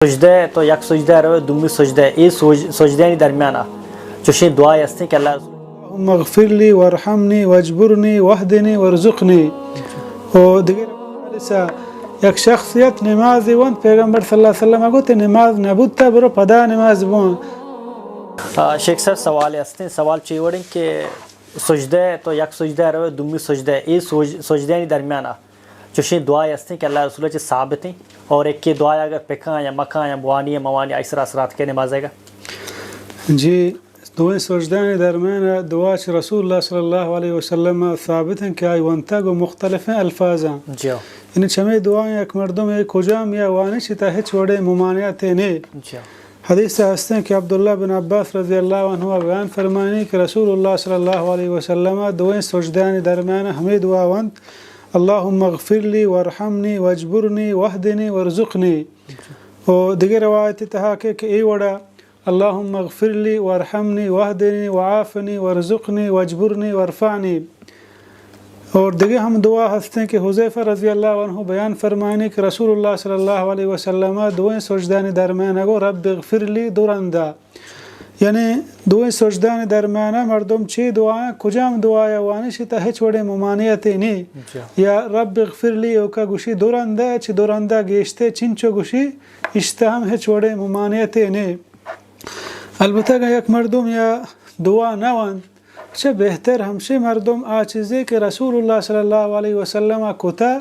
سجدہ تو یک سجدہ روے، دومی سجدہ، اے سج-، سجدہانی درمیانا چوشیں دعائے ہستیں کہ اللہ رسول اللهم اغفر لي وارحمني واجبرني واهدني وارزقني۔ و دگہ روایت یک شخصیت نماز ونت، پیغمبر صلی اللہ علیہ وسلم گوت نماز نبوتا، برو پدا نماز بوان۔ آ، شیخ صاحب سوال ہستیں، سوال چی وڑیں کہ سجدہ تو یک سجدہ روے، دومی سجدہ، اے سج-، سجدہانی درمیانا چوشیں دعائے ہستیں کہ اللہ رسول چہ ثابت ہیں، اور ایک دعا اگر پکاں یا مکاں یا بوانی یا موانی، آئی سرا اثرات کے نمازے گا؟ جی، دوئیں سجدہانی درمیان دعا چہ رسول اللہ صلی اللہ علیہ وسلم ثابت ہیں کہ آئی ونتا گو مختلف الفاظاں۔ جی۔ یعنی چمے دعائیں یک مردم یک کجام یا وانی چہ تا ہچ وڑے ممانعت نے۔ جی۔ حدیث ہستیں کہ عبداللہ بن عباس رضی اللہ عنہ بیان فرمانی کہ رسول اللہ صلی اللہ علیہ وسلم دوئیں سجدہانی درمیان ہمیں دعا ونت، اللهم اغفر لي وارحمني واجبرني واهدني وارزقني۔ و دگہ روایت تہا کہ، کہ اے وڑا، اللهم اغفر لي وارحمني واهدني وعافني وارزقني واجبرني وارفعني۔ اور دگہ ہم دعا ہستیں کہ حذیفہ رضی اللہ عنہ بیان فرمانی کہ رسول اللہ صلی اللہ علیہ وسلم دوئیں سجدہانی درمیان گو رب اغفر لي دو رندا۔ یعنی دوئیں سجدہانی درمیانا مردم چی دعا، کجام دعایا وانی چہ تا ہچ وڑیں ممانعتے نی۔ جی۔ یا رب اغفر لي اوکا گوشی دو رندا، چہ دو رندا گیشتے چنچو گوشی، اشتا ہم ہچ وڑیں ممانعتے نی۔ البتہ اگاں یک مردم یا دعا نہ ونت، چہ بہتر ہمشی مردم آ چیزے کہ رسول اللہ صلی اللہ علیہ وسلم کتا،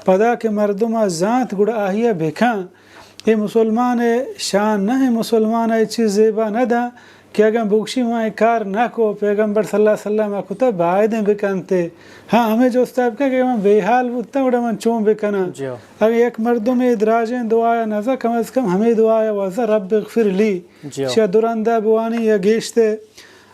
پدا کہ مردم زانت گڑا آہیا بکن۔ اے مسلمان شان نہ، مسلمان اے چیز زیبا نہ داں کہ اگاں بگشی ما اے کار نہ کو، پیغمبر صلی اللہ علیہ وسلم کتا، بایدیں بکنتے۔ ہاں، ہمیں جستا بکن کہ من بے حال بوتاں، گڑا من چون بکناں؟ جی۔ اگاں یک مردم اے دراجیں دعایا نزا، کم از کم ہمیں دعایا وزا رب اغفر لي۔ جی۔ چہ دو رندا بوانی یا گیشتے۔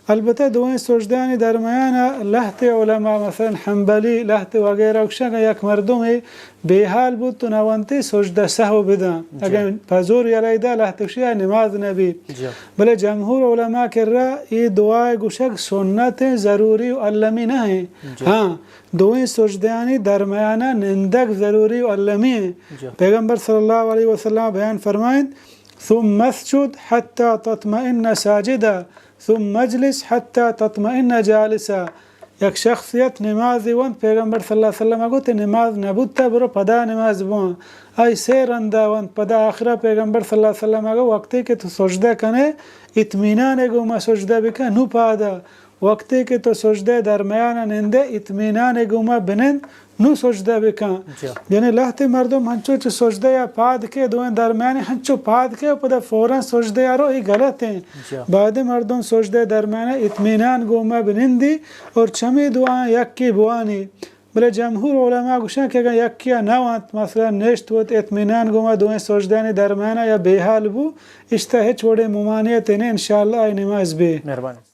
البتہ دوئیں سجدہانی درمیانا لہتے علماء، مثلاً حنبلی، لہتے وغیرہ، گوشاں کہ یک مردمے بے حال بوت تو نہ ونتے سجدہ سہو بداں۔ جی۔ اگاں پہ زور یلہ دا لہتے گوشی آ نماز نبی۔ جی۔ بلے جمہور علماء کرا اے دعائے گوشگ سنت ہیں، ضروری و المی نہ ہیں۔ جی۔ ہاں، دوئیں سجدہانی درمیانا نندگ ضروری و المی ہیں۔ جی۔ پیغمبر صلی اللہ علیہ وسلم بیان فرمائیں، ثم اسجد حتى تطمئن ساجدا ثم اجلس حتى تطمئن جالسا۔ یک شخصیت نمازے ونت، پیغمبر صلی اللہ علیہ وسلم گوت نماز نبوتا، برو پدا نماز بوان۔ آئی سے رندا ونت، پدا آخرا پیغمبر صلی اللہ علیہ وسلم گو وقتے کہ تو سجدہ کنے، اطمینان گوما سجدہ بکن، نو پادا۔ وقتے کہ تو سجدہ درمیان نندے، اطمینان گوما بنند، نو سجدہ بکن۔ جی۔ یعنی لہتے مردم ہنچو چہ سجدہ یا پاد کے دوئیں درمیان ہنچو پاد کے و پدا فوراً سجدہ یا رو، ای غلط ہیں۔ جی۔ بعد مردم سجدہ درمیان اطمینان گوما بنندی اور چمی دعا یکی بوانی۔ بلے جمہور علماء گوشن کہ اگر یکیا نہ وانت، مثلاً نشت وت اطمینان گوما دوئیں سجدہانی درمیان یا بے حال بو، اشتا ہچ وڑے ممانعت نے، انشاءاللہ آئی نماز بے۔ مہربانی۔